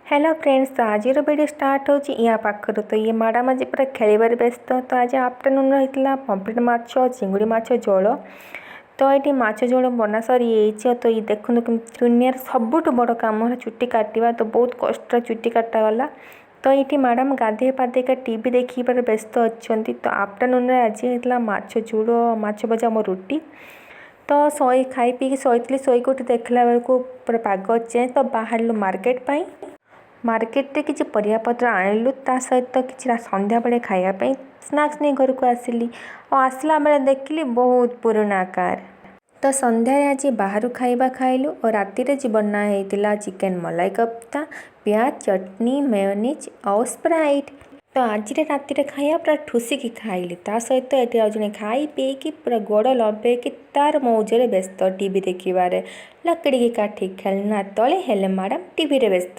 Hello friends, ତ ଆଜିର video start ହେଉଛି ୟା ପାଖରୁ। ତ ଇଏ ମ୍ୟାଡ଼ାମ୍ ଆଜି ପୁରା ଖେଳିବାରେ ବ୍ୟସ୍ତ। ତ ଆଜି ଆଫ୍ଟରନୁନ୍ ରହିଥିଲା ପମ୍ପଲେଟ୍ ମାଛ, ଚିଙ୍ଗୁଡ଼ି ମାଛ ଝୋଳ। ତ ଏଇଠି ମାଛ ଝୋଳ ବନା ସରିଯାଇଛି। ତ ଇଏ ଦେଖନ୍ତୁ କେମିତି, ଦୁନିଆର ସବୁଠୁ ବଡ଼ କାମ ହେଲା ଚୁଟି କାଟିବା। ତ ବହୁତ କଷ୍ଟରେ ଚୁଟି କାଟାଗଲା। ତ ଏଇଠି ମ୍ୟାଡ଼ାମ୍ ଗାଧେଇ ପାଧେଇକା ଟିଭି ଦେଖିବାରେ ବ୍ୟସ୍ତ ଅଛନ୍ତି। ତ ଆଫ୍ଟରନୁନ୍ରେ ଆଜି ହେଇଥିଲା ମାଛ ଝୋଳ, ମାଛ ଭଜା, ମୋ ରୁଟି। ତ ଶୋଇ ଖାଇ ପିଇକି ଶୋଇଥିଲି। ଶୋଇକି ଉଠି ଦେଖିଲା ବେଳକୁ ପୁରା ପାଗ ଚେଞ୍ଜ। ତ ବାହାରିଲୁ ମାର୍କେଟ ପାଇଁ। ମାର୍କେଟରେ କିଛି ପରିବାପତ୍ର ଆଣିଲୁ, ତା ସହିତ କିଛି ସନ୍ଧ୍ୟାବେଳେ ଖାଇବା ପାଇଁ ସ୍ନାକ୍ସ ନେଇ ଘରକୁ ଆସିଲି। ଆଉ ଆସିଲା ବେଳେ ଦେଖିଲି ବହୁତ ପୁରୁଣା କାର୍। ତ ସନ୍ଧ୍ୟାରେ ଆଜି ବାହାରୁ ଖାଇବା ଖାଇଲୁ ଓ ରାତିରେ ଆଜି ବନା ହେଇଥିଲା ଚିକେନ୍ ମଲାଇ କୋଫ୍ତା, ପିଆଜ ଚଟନି, ମେୟୋନିଜ୍ ଆଉ ସ୍ପ୍ରାଇଟ୍। ତ ଆଜିର ରାତିରେ ଖାଇବା ପୁରା ଠୁସିକି ଖାଇଲି। ତା ସହିତ ଏଠି ଆଉ ଜଣେ ଖାଇ ପିଇକି ପୁରା ଗୋଡ଼ ଲମ୍ବେଇକି ତାର ମଉଜରେ ବ୍ୟସ୍ତ ଟିଭି ଦେଖିବାରେ। लकड़ी की काठी ଖେଳନା ତଳେ, ହେଲେ ମ୍ୟାଡ଼ାମ୍ ଟିଭିରେ ବ୍ୟସ୍ତ।